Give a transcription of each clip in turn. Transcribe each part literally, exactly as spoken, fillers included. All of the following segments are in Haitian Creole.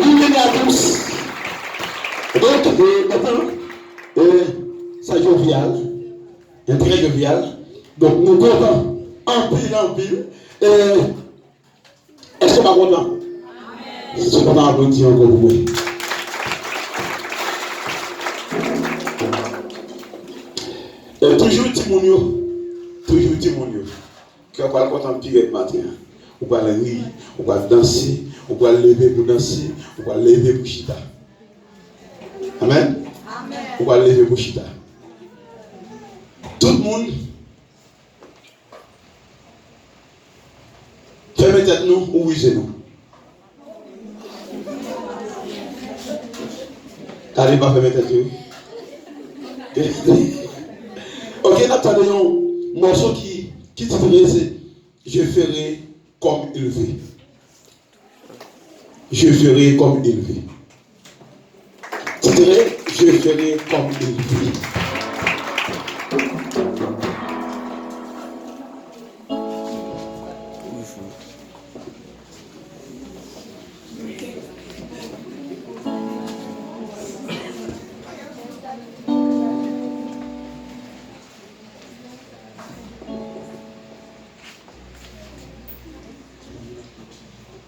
Bienvenue à tous. Donk, e, mentnan, e, sa jovial, e, trè jovial. Donk, nou kontan anpil, anpil. E, èske w pa kontan? Si w kontan, aplodi ankò pou mwen. E, toujou timoun yo, toujou timoun yo. Kè w pral kontan pi rèd maten an. Ou pral ri, ou pral danse, ou pral leve pou danse, ou pral leve pou chita. Amèn? Ou pral leve pou chita. Tout moun, fèmen tèt nou, ouvri je nou. Gade, pa fèmen tèt yo. Ok, n ap tande yon mòso ki, ki titre se Je ferai comme il veut. Je ferai comme il veut. Titre, Je ferai comme il veut.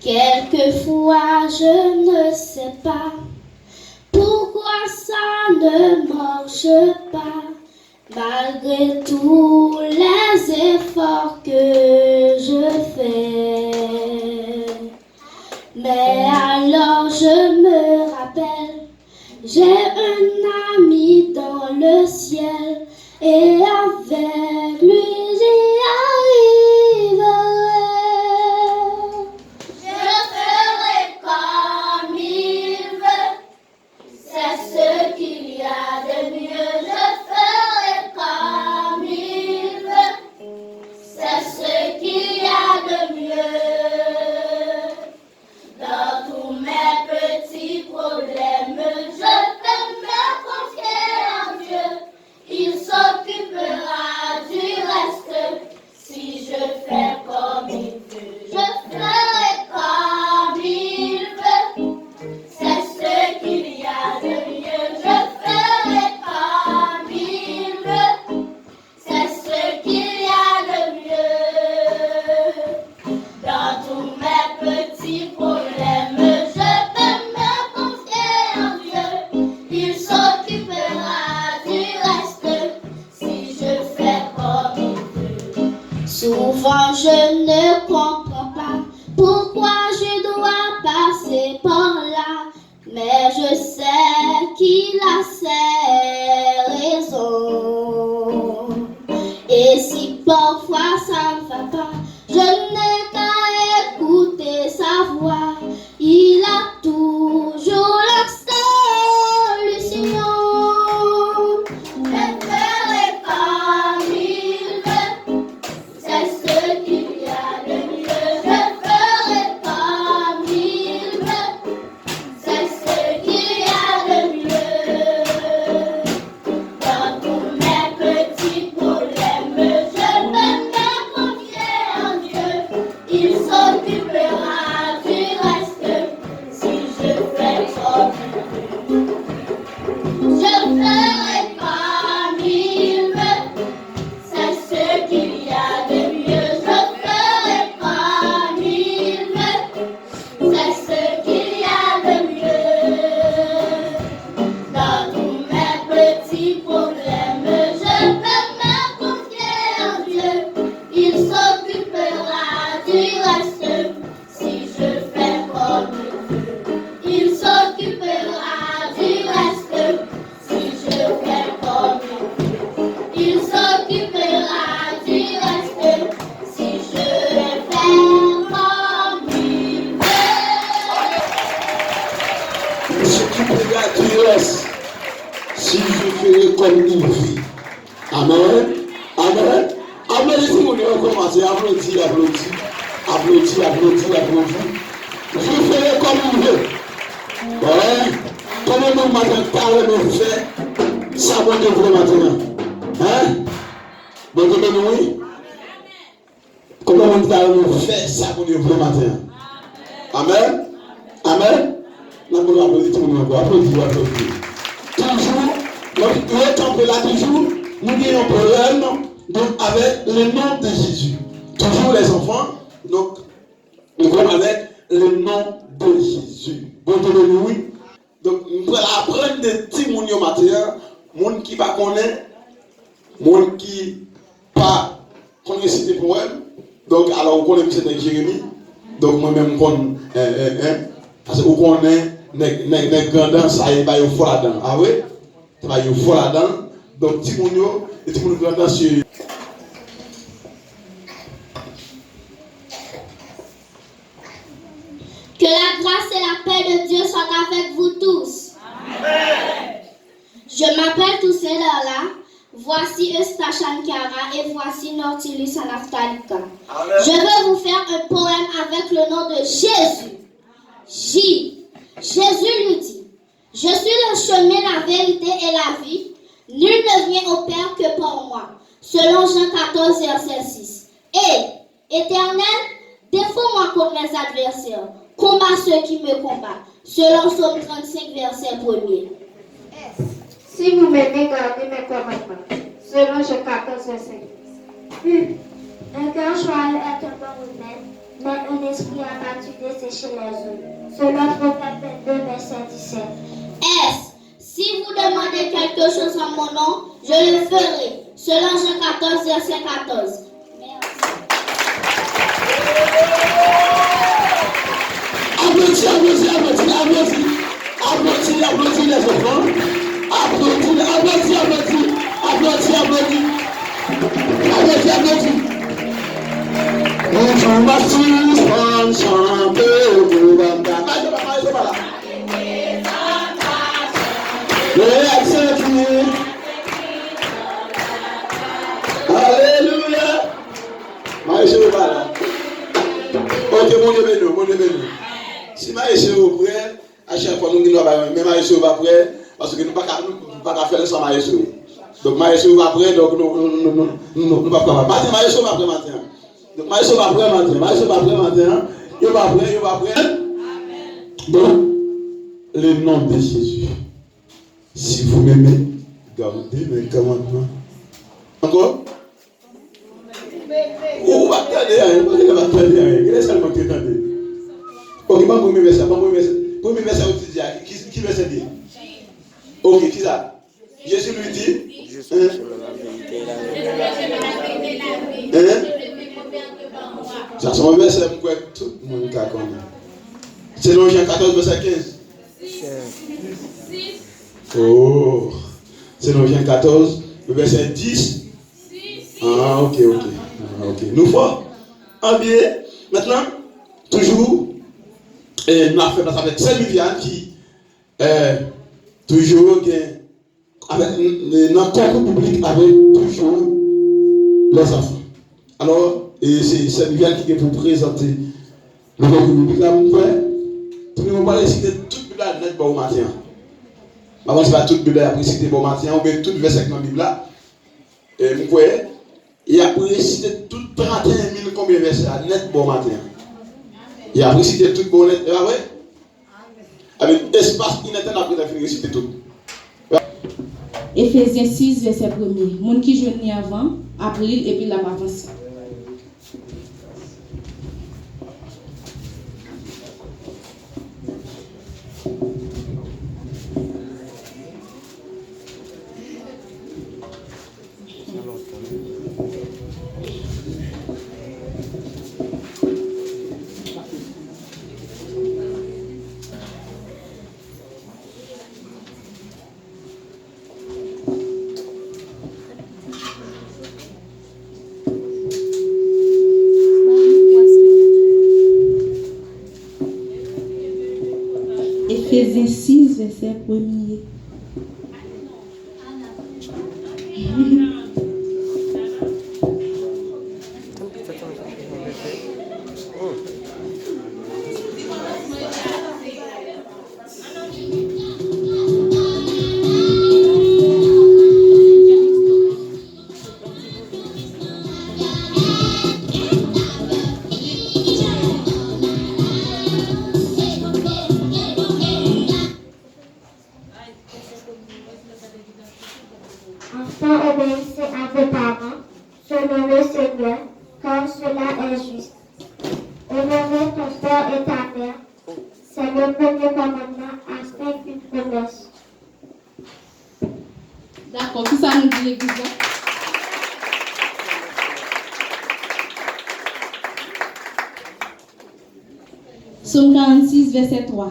Quelquefois, je ne sais pas pourquoi ça ne marche pas, malgré tous les efforts que je fais. Mais alors je me rappelle, j'ai un ami dans le ciel et avec lui j'y arriverai. Je ferai comme il veut. C'est ce qu'il y a de mieux. Je ferai comme il veut. C'est ce qu'il y a de mieux. Dans tous mes petits problèmes, je peux me confier en Dieu. Il s'occupera du reste. Si je fais comme il veut, je ferai comme il veut. C'est ce qu'il y a de mieux. Je ferai comme il veut. C'est ce qu'il y a de mieux. Dans tous mes petits problèmes, je peux me confier en Dieu. Il s'occupera du reste si je fais comme il veut. Souvent je ne comprends pas pourquoi je dois passer par là. Mais je sais qu'il a ses raisons. Et si parfois ça ne va pas, je n'ai qu'à écouter sa voix. Il a toujours la solution. Je ferai comme il veut. C'est ce qu'il y a de mieux. Je ferai comme il veut. C'est ce qu'il y a de mieux. Dans tous mes petits problèmes, je peux me confier en Dieu. Il s'occupera du reste si je fais comme il veut. Je ferai comme il veut. C'est ce qu'il y a de mieux. Je ferai comme il veut. C'est ce qu'il y a de mieux. Dans tous mes petits problèmes, je peux me confier en Dieu. Il s'occupera du reste si je fais comme il veut. Il s'occupera du reste si je fais comme il veut. Il s'occupera du reste si je fais comme il veut. Il s'occupera du reste si je ferai comme il veut. Amèn. Amèn. Amèn. Timoun yo kòmanse aplodi, aplodi. Aplodi, aplodi, aplodi. Je ferai comme il veut. Wi. Konbyen moun maten an ta renmen fè sa Bondye vle maten an? Hein? Bondye beni w, wi. Konbyen moun ki ta renmen fè sa Bondye vle maten an? Amèn. Amèn. Aplodi timoun yo ankò, aplodi yo, aplodi. Toujou, donk, yo kanpe la toujou, nou gen yon pwoblèm, donk, avèk le nom de Jésus. Toujou, les enfants, donk, nou konn avèk le nom de Jésus. Bondye beni w, wi. Donk, m pral aprann de timoun yo maten an, moun ki pa konnen, moun ki pa konn resite powèm. Donk, alò, ou konnen misye nèg Jeremi. Donk, mwen menm, m konn, en, en, en. Paske ou konnen, nèg, nèg, nèg Grandans, sa e ba yo fò ladan. A wi? Sa ba yo fò ladan. Donk, timoun yo, e timoun Grandans yo. Que la grâce et la paix de Dieu soient avec vous tous. Je m'appelle Toussaint Darla, voici Eustache Ankara et voici Nortilus Anaphtalica. Je veux vous faire un poème avec le nom de Jésus. J. Jésus lui dit, je suis le chemin, la vérité et la vie. Nul ne vient au Père que par moi. Selon Jean quatorze, verset six. Et, Éternel, défends-moi contre mes adversaires. Combat ceux qui me combattent. Selon Psaume trente-cinq, verset premier. Si vous m'aimez, gardez mes commandements. Selon Jean quatorze, verset quinze. U. Un cœur joyeux est un bon remède, mais un esprit abattu dessèche les os. Selon Proverbe vingt-deux, verset dix-sept. S. Si vous demandez quelque chose en mon nom, je le ferai. Selon Jean quatorze, verset quatorze. Aplodi, aplodi, aplodi, aplodi. Aplodi, aplodi, les enfants. Aplodi, aplodi, aplodi. Aplodi, aplodi. Aplodi, aplodi. Bonjou, m ap sispann chante pou banda. Maestro pa, maestro pa la. Lè a santi. Alelouya. Maestro pa la. Ok, Bondye beni w, Bondye beni w. Si maestro prè, a chak fwa nou gen dwa bay men maestro pa prè, paske nou pa ka, nou pa ka fè l san maestro. Donk, maestro pa prè, donk nou, nou, nou pa kapab. Maten, maestro pa prè maten an. Donk, maestro pa prè maten an, maestro pa prè maten an. Yo pa prè, yo pa prè. Donk, le nom de Jésus. Si vous m'aimez, gardez mes commandements. Ankò? Ou pa tande anyen, ou pa tande anyen. Genlè sèl mwen ki te tande. Ok, ban m premye vèsè, ban m premye vèsè. Premye vèsè ou te di a, ki, ki, ki vèsè li ye? Ok, ki sa? Jésus lui dit, hein? Hein? Sa se yon vèsè m kwè tout moun ka konnen. Selon Jan katòz, vèsè kenz. Oh. Selon Jan katòz, vèsè dis. Ah, ok, ok. Ah, ok. Nou fò. Anbyen, mentnan, toujou, e, n ap fè plas avèk sè Viviane ki, e, toujou gen avèk, nan konkou biblik avèk toujou lèzanfan. Alò, e se sè Viviane ki gen pou prezante le konkou biblik la, m kwè. Pou nou, nou pral resite tout Bib la nèt ba w maten an. M pa konn si se pa tout Bib la y ap resite ba w maten an, oubyen tout vèsè k nan Bib la. E m kwè, y ap resite tout trannteyen mil konbyen vèsè a nèt ba w maten an. Y ap resite tout ba w nèt, e pa vre? Avèk espas inètè n ap gentan fin resite tout. Efezyen sis, vèsè premye. Moun ki jwenn li anvan, ap li l epi l ap avanse. Efezyen sis, vèsè premye. C'est le premier commandement, à faire une promesse. Dakò, kisa nou di legliz la? Sòm karannsis, vèsè twa.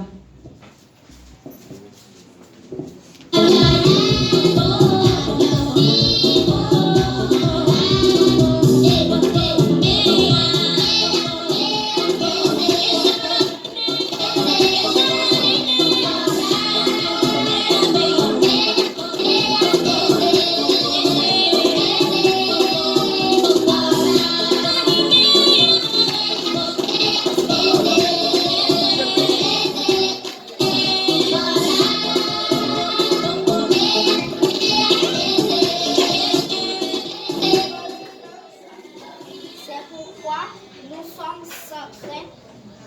C'est pourquoi nous sommes sans crainte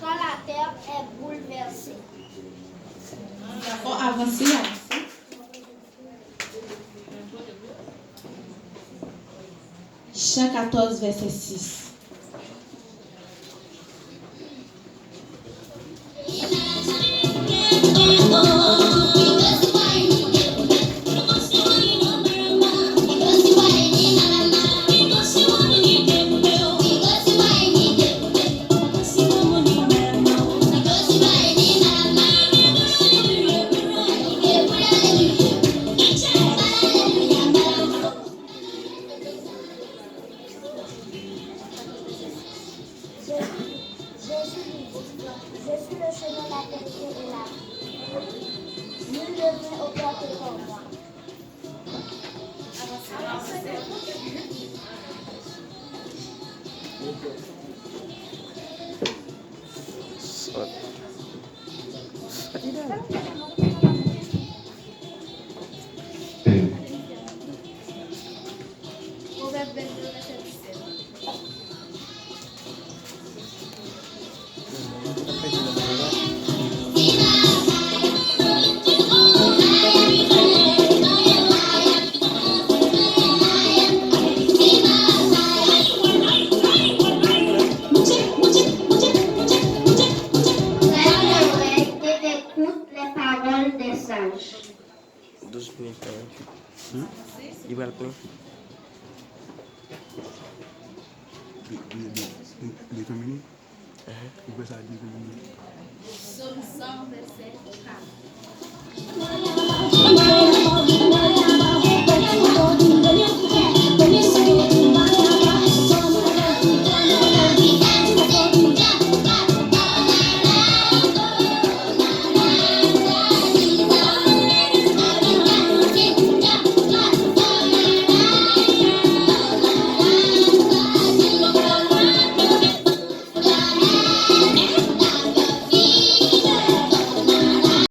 quand la terre est bouleversée. Dakò, avanse, avanse. Jan katòz, vèsè sis. Jésus, Jésus lui dit, je suis le chemin, la vérité et la vie. Nul ne vient au Père que par moi. Pwovèb vennde, vèsè disèt. Prête l'oreille et écoute les paroles des sages. Douz minit la wi. Li pral plen. Li li li li li konbine? Ou fè sa li konbine? Sòm san, vèsè kat.